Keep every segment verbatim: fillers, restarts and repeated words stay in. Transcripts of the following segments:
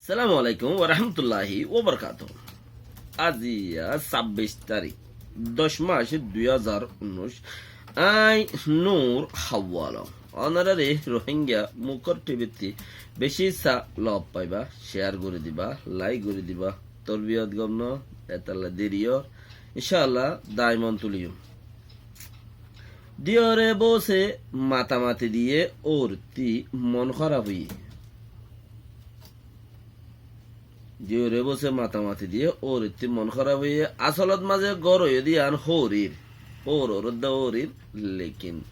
Assalamu alaikum warahmatulláhi wabarakátuhu. Aziya sábbic tarík, doc mac dui házar unnúic. Añí Nur Hawala. Onorare Rohingya Mukor T V ttí beci sa lob faiba, share gorí diba, like gorí diba. Torbiyot gom no, etalla deri ór. Incállah, daimon tuliyum. Diyore bóuse matamati diyé óurittí mon hóraf óiye. Diyore bóuse matamati diyé óurittí mon hóraf óiye. Asolot mazé gór óiye de yián hóorir. Hóor órodde hóorir, lekin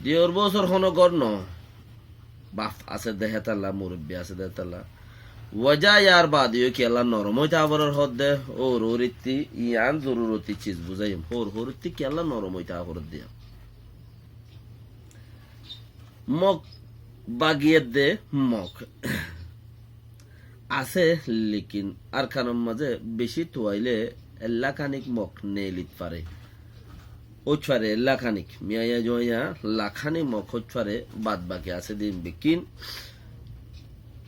diyor bóusor hono gór no. Baf asé de hétalla, murubbi asé de hétalla. Waja yar baade yó kiyólla norom ói táa forer hoódde, óur óurittí yián zoruroti ciz buzáiyum, óur óurittí kiyólla norom ói táa foredde. Mok bagiyedde mok asé, lekin Arkanor mazé beci tuaile ella kanik mok neelit fare. Óit fare ella kanik, miyaiya juaiya lakhani mok óit fare, bad baki asé de bekkín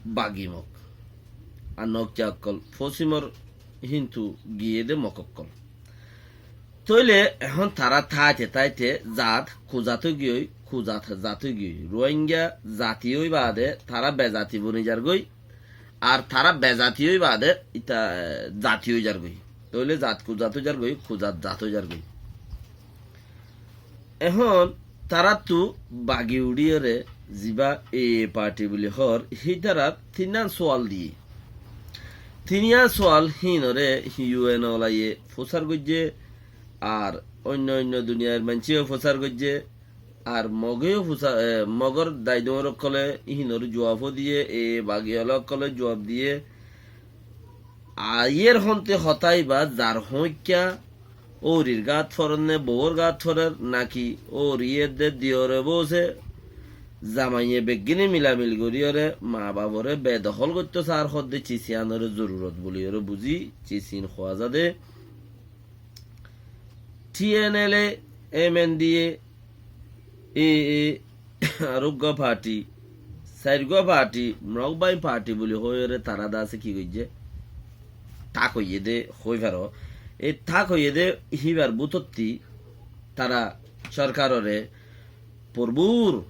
bagi mok. Ar nokja ókkol, fosimor hintu giyé de mok ókkol. Tóile ehón tará táite táite zat kuzat ói giyói, kuzat zat ói giyói. Ruáinga zati ói baade tará bezati boni zargói, ar tará bezati ói baade ita, eh, zati ói zargói. Tóile zat kuzat ói zargói, kuzat zat ói zargói. Ehón taráttu bagi uçíyore zibá A A party buli hoór, hítarar tinnán sual diyé. Tinnán sual híinoré U N olaye fusár goijjé, ar oinno oinno duniyair maincéyo fusár goijjé, ar Mogéyo fusá-, e, Mogór daidoóñr ókkolé híinor juaf ó diyé, A A bagi ola ókkolé juaf diyé. Aiyér honte hotá ibá zar hoóikka, óurir gáat forer né, bouwór gáat forer, náki óuriye edde diyore bóuse, zamaiye beggíne milamil goríyore, maa baforé bedohól goittó saár hoódde cis yiánoré zorurot buliyóre buzí, cis iín hoóa za de. T N L A, M N D A, A A, ar uggúa party, sairgúa party, Mrok Báin party buli hoóiyore tará de asé ki goijjé? Thák óiye de hoói faro. Ei thák óiye de híbar bútotti tará sorkaroré forbúr,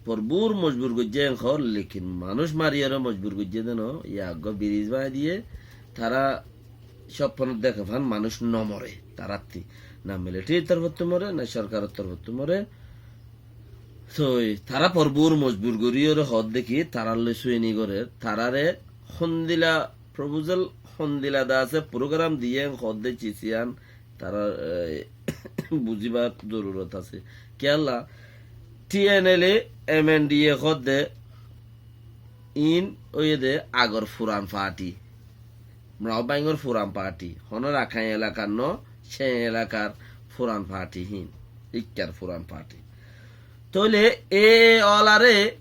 forbúr mojbur goijjé en hoór, lekin manúic mariyóre mojbur goijjé de no, ya eggúa biris bañai diyé, tará sópponot deké fán manúic no more, tarátti. Na militarir torfóttu more, na sorkaror torfóttu more. Toi, tará forbúr mojbur goríyore hoódde ki, tarálloi sueni gorér, taráre hondila proposal, hondila de asé program diyé en hoódde cis yián, tará, e, buzíbar zorurot asé. Kiyólla T N L A, M N D A hoódde iín óiye de agor furan party. Mrok Báingor furan party. Honó Rakháin elakar no, Cén elakar furan party híin. Íkkar furan party. Tóile e olaré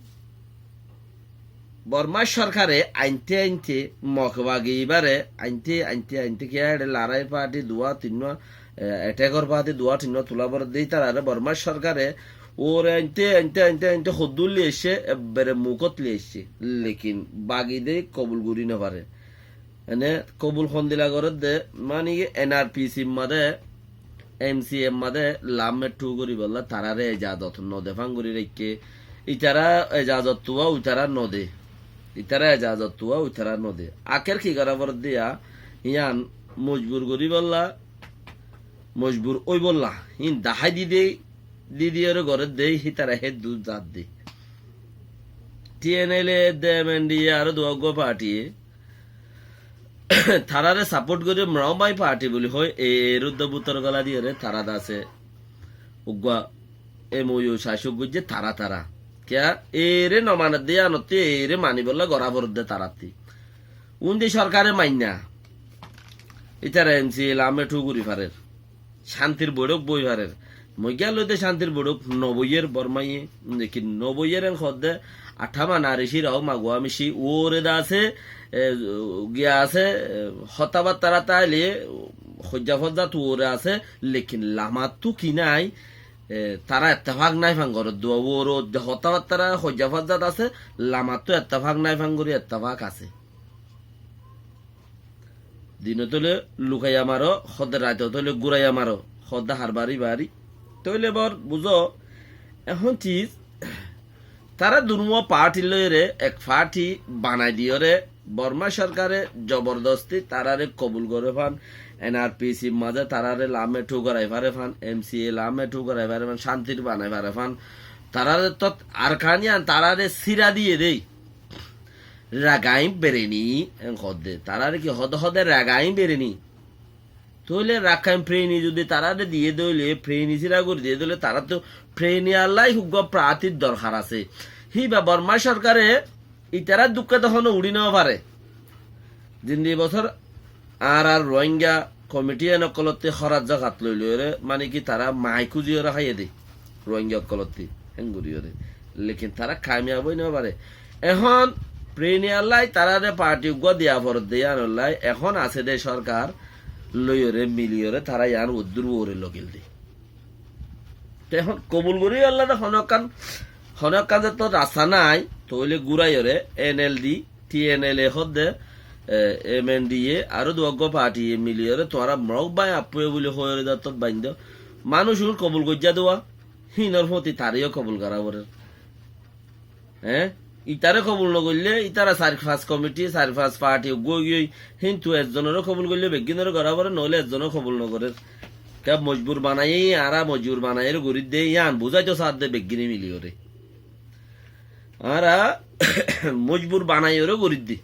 Bormá sorkare ainte ainte, Mok bagi ibáre ainte ainte ainte, kiyá eçé laráir party duwá tinnúa, e, attackor party duwá tinnúa tulá foredde ítararé Bormá sorkare uore ainte ainte ainte ainte hoddúr loi aiccé, ebbere mukót loi aiccé. Lekin bagi de kobul gorí no fare. Ene kobul hondila gorédde, mani ki N R P C mazé, M C A mazé lammet thu goríbolla taráre ejazot no de fán gorí raikké. Itará ejazot tuwa uitará no de. Itará ejazot tuwa uitará no de. Akér ki gorá foredde ya, yián mojbur goríbolla, mojbur óibolla. Híin dahái di de, di diyóre gorédde, hítara héddur zadde. T N L A edde M N D A aró duwa uggúa party ye, taráre support gorí Mrok Báin party buli hoói, e, eruddo butor gola diyóre tará de asé. Uggúa M O U sasuk goijjé tará tará. Kiyá? Ere no manedde yíanottí ere manibolla gorá foredde taráttí. Undi sorkare mainna. Ítara M C A lamme thu gorí farer. Cántir boiçók boi farer. Moigga loide cántir boiçók no boiyér Bormaye, lekin no boiyér en hoódde, athá mana reci raó maguwa mici uore de asé, e, giya asé, e, hotábattára táile, hoijja fózzat uore asé, lekin lamattú ki nái, e, tará ettefak nái fán gorédde uore de hotábattára hoijja fózzat asé, lamattú ettefak nái fán gorí ettefak asé. Dinot óile lukaiya maro, hoódde raitot óile gúraiya maro, hoódde harbari bari. Tóile bor buzó, ehón cis, tará dunúa party loiyóre ek party banai diyóre, Borma sorkare zobordosti taráre kobul goré fán, N R P C mazé taráre lame thu gorai fare fán, M C A lame thu gorai fare fán, cántir banai fare fán, taráre tot Arkan yián taráre sira diyé dé. Ragain Bireni en hoódde. Taráre ki hoódde, hoódde Ragain Bireni. Tóile Ragain Bireni zodi taráre diyé dé óile, Bireni sira gorí diyé dé óile, taráttu Bireni allái uggúa partyr dorhar asé. Híba Borma sorkare itará dukká de honó uçí no fare. Zindi bosór añárar Rohingya komiti en ókkolottí hórat zakat loi loiyóre, mani ki tará maai kúziyóre háiye dé, Rohingya ókkolottí, héen goríyóre. Lekin tará kamiyab ói no fare. Ehón Bireni allái taráre party uggúa diya foredde yíanollái, ehón asé dé sorkar loiyóre, miliyóre, tará yián uddúr uore logil dé. Te ehón kobul gorí yólla de honó ekkán, honó ekkán zeto rasta nái, tóile gúraiyóre N L D, T N L A hoódde, e, M N D A, aró duwá uggúa party ye miliyóre, tuáñra Mok bái appúye buli hoiyóre zeto baindó. Manúic ún kobul goijjá duwá, hínor fúti taré yó kobul gorá forer. Eé? Itaré kobul no goillé, itará sair fañs komiti, sair fañs party uggúa ói giyói, híntu ezzonoré kobul goillé beggínoré gorá foré, noóile ezzone kobul no gorér. Kiyá mojbur banaiyé, añára mojbur banaiyóre gorídde, yían buzáito saádde beggíne miliyóre. Añára mojbur banaiyóre gorídde.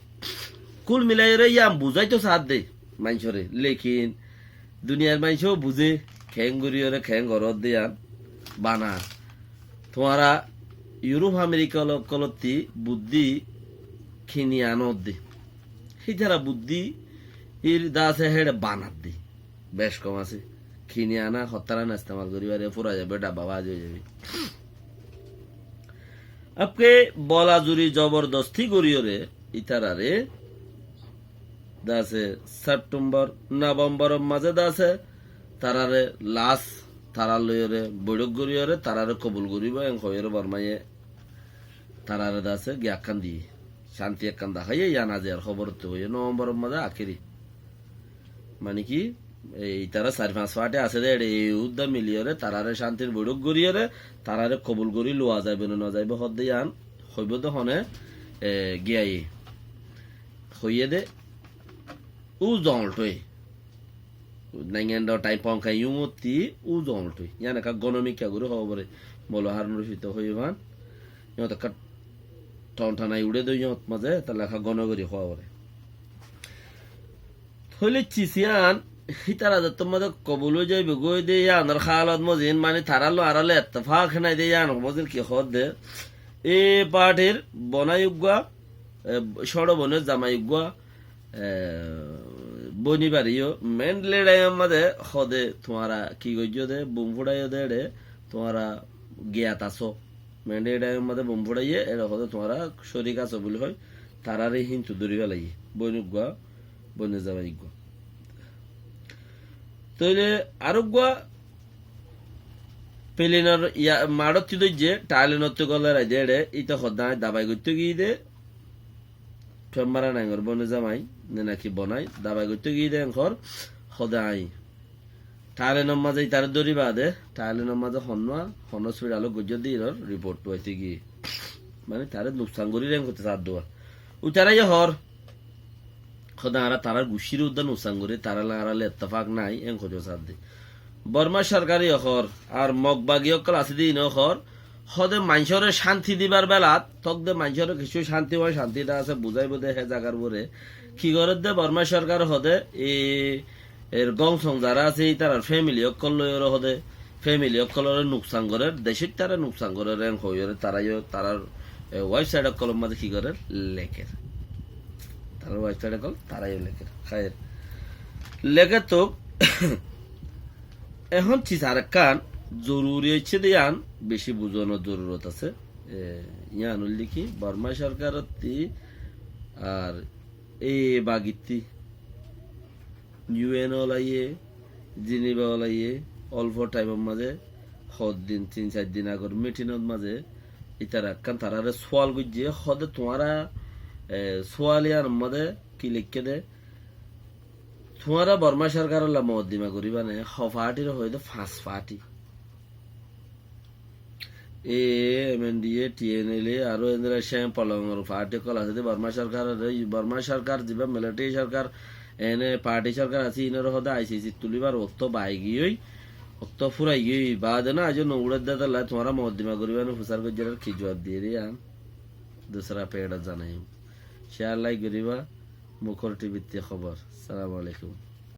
Kúl milaiyóre yían buzáito saádde maincóre. Lekin duniyair maincó buzé, keéngoríyóre keén goródde yían bana. Tuáñra Yurúp Amerika ókkolottí buddí kini anódde. Hítara buddí ír dase héçe banadde. Bec kom asé. Kini aná hottára estemal gorí fare, fúrai zaibói, dhabba bázi ói zaibói. Abke bola zuri zobordosti goríyóre ítarare dase Septembor, Novemboror mazé dase taráre las tarár loiyóre boiçók goríyóre taráre kobul goríbou en hoiyóre Bormaye taráre dase giya ekkán diyé. Cánti ekkán daháiye, yían aijjar hóborottú hoiyé, Novemboror mazé akéri. Mani ki, e, itará sair fañs party asé dé, eçe e uddá miliyóre, taráre cántir boiçók goríyóre, taráre kobul gorí luwa zaibo né no zaibo hoódde yían, hoibó dé hone, e, giyaiye. Hoiyé dé, u zoñlthói. Naingan do thaim Pongkang Yungottí, u zoñlthói. Yían ekká gonomikká gorí hoó foré. Moula Harun Rashid e hoiyé fán. Yían ekká thon thonai uçé dé yían mazé, tar lekká gono gorí hoó foré. Tóile cis yían, hítara zettót mazé kobul ói zaibou goi dé yíanor hálot mozin, mani tarár loi añárar ettefak nái dé yíanor mozin ki hoódde. E partyr bonai uggúa, e, cóñço boinor zamai uggúa, e, boni bariyó, main leçaiyór mazé hoóde tuáñra ki goijjó dé, bum fúçaiyó dé eçe, tuáñra giyat asó. Main leçaiyór mazé bum fúçaiye, eçe hoóde tuáñra córik asó buli hoi, taráre híntu dóri felaiyé. Boin uggúa, boinor zamai uggúa. Tóile areggúa pelenor ya-, maçottí dóijje, Thailendottí gólerai dé eçe, íte hoddé aññí dabai goittó giyí dé, Piyambara nangor bone zamai, ne naki bonai, dabai goittó giyí dé enkor, hoddé aññí. Thailenor mazé ítare dóri baade, Thailenor mazé honnúa, hon hospitalot goijjé dé íror report uaité giyé. Mani taré nuksan gorí reng hoité saádde. Uitará yó hoór, Hóde añára tarár guccíre uddá nuksan gorí, tará loi añárar ettefak nái, en hoiyó saádde. Bormá sorkare yó hoór, ar Mog bagi ókkol asé dé íne yó hoór, hóde maincóre cánti dibar belat, tókde maincóre kessú cánti ói, cánti ítara asé buzáibo dé hé zagar uore. Ki gorédde Bormá sorkare hóde, e, er gong song zará asé, ítarar femili ókkol loiyóre hóde, femili ókkolóre nuksan gorér, decóittare nuksan gorér, en hoiyóre tará yó, tarár, e, websait ókkolór mazé ki gorér? Lekér. Tarár websait ókkol tará yó lekér. Háir. Lekér tóu, ehón cis arekkán zoruri óiccé dé yían beci buzonor zorurot asé. E, yían óilde ki, Bormá sorkarottí ar e bagittí U N olaiyé, Geneva olaiyé, olfo thaimor mazé, hoddin, tin sair din agor mitinot mazé, ítara ekkán taráre sual goijjé, hóde tuáñra, e, sual yíanor mazé ki leikké dé, Tuáñra Bormá sorkarolla mokoddima goríba né, ho faátir hoóide fañs faáti. A A, M N D A, T N L A, aró endilla cem polongor faáti ókkol asé de Bormá sorkar, Bormá sorkar zibá militari sorkar, ene faáti sorkar asé, inor hoóde I C C tulíbar ottó baigiyói, ottó furaigiyói, baade na aijó no uçédde tolla tuáñra mokoddima goríba né, fusár goijjér ar ki juab diyé de yián. Dusra peçot zanaiyum. Share, like goríba, Mukor T V ttí hóbor. Assalamu alaikum.